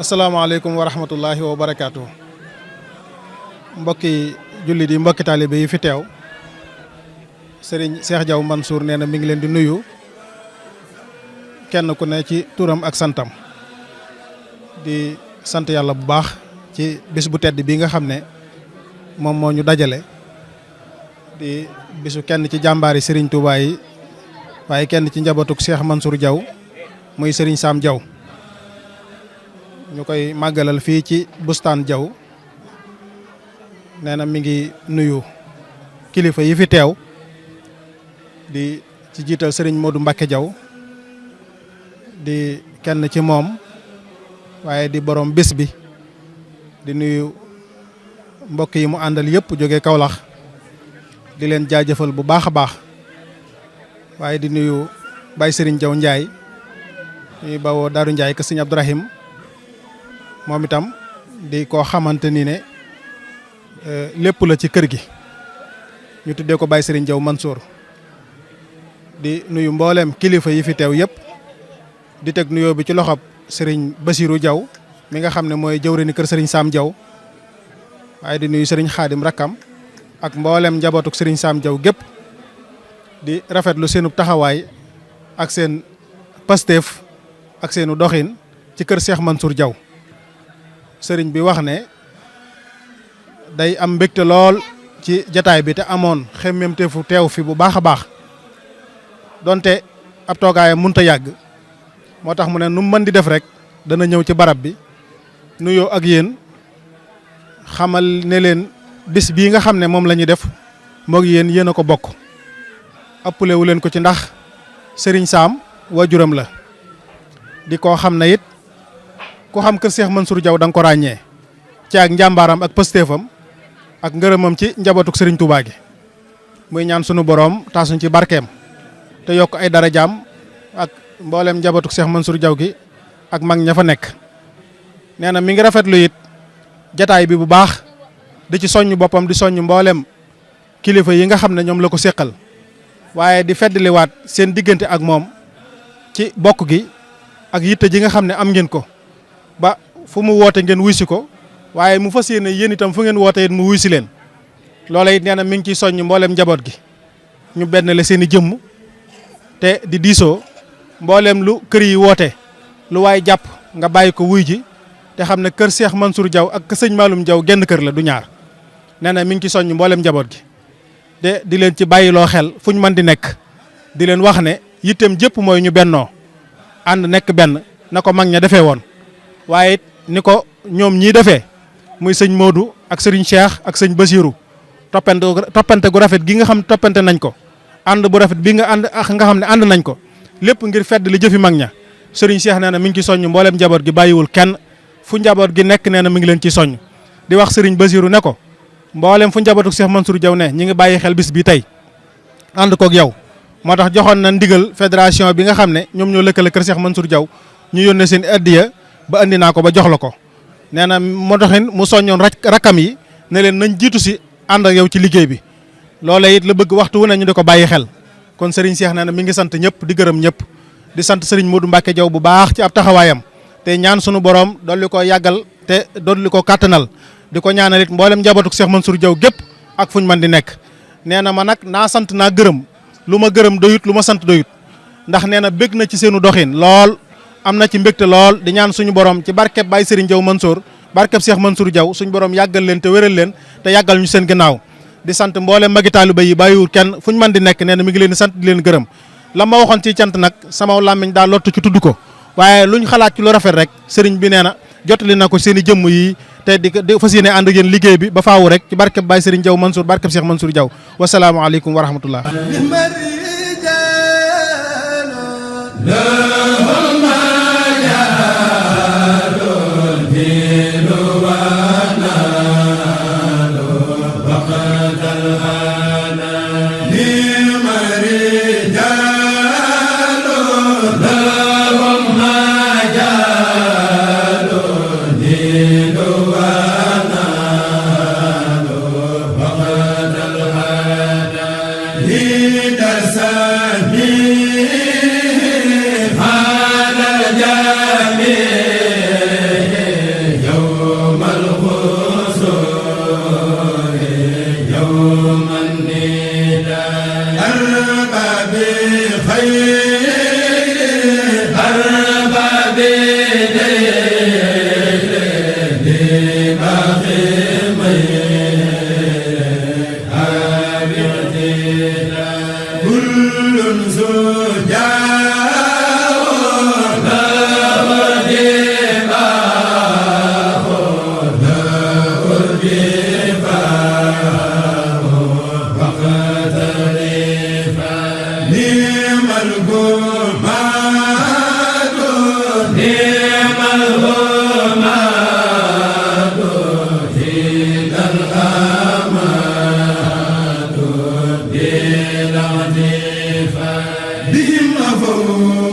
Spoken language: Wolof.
asalaamaaleykum wa rahmatullahi wa barakaatu. Mbokki jullit yi mbokki taalibe yi fi teew Serigne Cheikh Diaw Mansour nee na mi ngi leen di nuyu kenn ku ne ci turam ak santam di sant yàlla bu baax ci bis bu tedd bi nga xam ne moom moo ñu dajale di bisu kenn ci jàmbaari Serigne Touba yi waaye kenn ci njabootug Cheikh Mansour Diaw muy Serigne Sam Diaw ñu koy màggalal fii ci bustaan Diaw nee na mi ngi nuyu kilifa yi fi teew di ci jiital Serigne Modou Mbacké Diaw di kenn ci moom waaye di borom bés bi di nuyu mbokk yi mu àndal yëpp jóge Kaolack di leen jaajëfal bu baax a baax waaye di nuyu Baye Serigne Diaw Ndiaye ñuy bawoo Daaru Ndiaye ke Serigne Abdourahim moom itam di koo xamante ni ne lépp la ci kër gi ñu tuddee ko Baye Serigne Diaw Mansour di nuyu mboolem kilifa yi fi teew yëpp di teg nuyoo bi ci loxob Serigne Bassirou Diaw mi nga xam ne mooy jëwriñu kër Serigne Sam Diaw waaye di nuyu Serigne Khadim Rakam ak mboolem njabootuk Serigne Sam Diaw gépp di rafetlu seenub taxawaay ak seen pasteef ak seenu doxin ci kër Cheikh Mansour Diaw Serigne bi wax ne day am mbégte lool ci jataay bi te amoon xemmemteefu teew fi bu baax a baax donte ab toogaayam munta yàgg moo tax mu ne nu mën di def rek dana ñëw ci barab bi nuyoo ak yéen xamal ne leen bis bii nga xam ne moom la ñuy def moog yéen a ko bokk ëppale wu leen ko ci ndax Serigne Sam waajuram la di koo xam ne it ku xam kër Cheikh Mansour Diaw da nga ko ràññee ci ak njàmbaaram ak pëstéefam ak ngërëmam ci njabootuk Serigne Touba gi muy ñaan sunu boroom taasuñ ci barkeem te yokk ay darajaam ak mboolem njabootuk Cheikh Mansour Diaw gi ak mag ña fa nekk nee na mi ngi rafetlu it jataay bi bu baax di ci soññ boppam di soññ mboolem kilifa yi nga xam ne ñoom la ko séqal waaye di feddliwaat seen diggante ak moom ci bokk gi ak yitte ji nga xam ne am ngeen ko ba fu mu woote ngeen wuy si ko waaye mu fas yéene yéen itam fu ngeen woote it mu wuy si leen loola it nee na mi ngi ciy soññ mboolem njaboot gi ñu benn la seen i jëmm te di diisoo mboolem lu kër yi woote lu waay jàpp nga bàyyi ko wuy ji te xam ne kër Cheikh Mansour Diaw ak sëñ Maloum Diaw genn kër la du ñaar nee na mi ngi ci soññ mboolem njaboot gi te di leen ci bàyyiloo xel fu ñu mën di nekk di leen wax ne yitteem jëpp mooy ñu bennoo ànd nekk benn na ko mag ña defee woon waaye it ni ko ñoom ñii defee muy sëñ Modou ak sëriñ Cheikh ak sëñ Bassirou toppante gu rafet gi nga xam toppante nañ ko ànd bu rafet bi nga ànd ak nga xam ne ànd nañ ko lépp ngir fedd li jëfi mag ña sëriñ Cheikh nee na mi ngi ci soññ mboolem njaboot gi bàyyiwul kenn fu njaboot gi nekk nee na mi ngi leen ci soññ di wax sëriñ Bassirou ne ko mboolem fu njabootu Cheikh Mansour Diaw ne ñi ngi bàyyi xel bis bi tey ànd koog yow moo tax joxoon na ndigal fédération bi nga xam ne ñoom ñoo lëkkale kër Cheikh Mansour Diaw ñu yónnee seen addiya ba andi naa ko ba jox la ko nee na moo taxin mu soññoon rakkam yi ne leen nañ jiitu si ànd ak yow ci liggéey bi loolee it la bëgg waxtu wu ne ñu di ko bàyyi xel kon Serigne Cheikh nee na mi ngi sant ñëpp di gërëm ñëpp di sant Serigne Modou Mbacké Diaw bu baax ci ab taxawaayam te ñaan sunu borom dolli ko yàggal te dolli ko kàttanal di ko ñaanal it mboolem njabootu Cheikh Mansour Diaw gépp ak fuñ mën di nekk nee na ma nag naa sant naa gërëm lu ma gërëm doyut lu ma sant doyut ndax nee na bég na ci seenu doxin lool am na ci mbégte lool di ñaan suñu borom ci barkeb Baye Serigne Diaw Mansour barkeb Cheikh Mansour Diaw suñu borom yàggal leen te wéral leen te yàggal ñu seen ginnaaw di sant mboolem magi taalibe yi bàyyiwul kenn fuñ mën di nekk nee na mi ngi leen di sant di leen gërëm la ma waxoon ci cant nag sama làmmiñ daa lottu ci tudd ko waaye luñ xalaat ci lu rafet rek sëriñ bi nee na jottali na ko seen i jëmm yi te di fas yéene ànd ak yéen liggéey bi ba faawu rek ci barkeb Baye Serigne Diaw Mansour barkeb Cheikh Mansour Diaw wasalaamaaleykum wa rahmatullah li بهم أفوه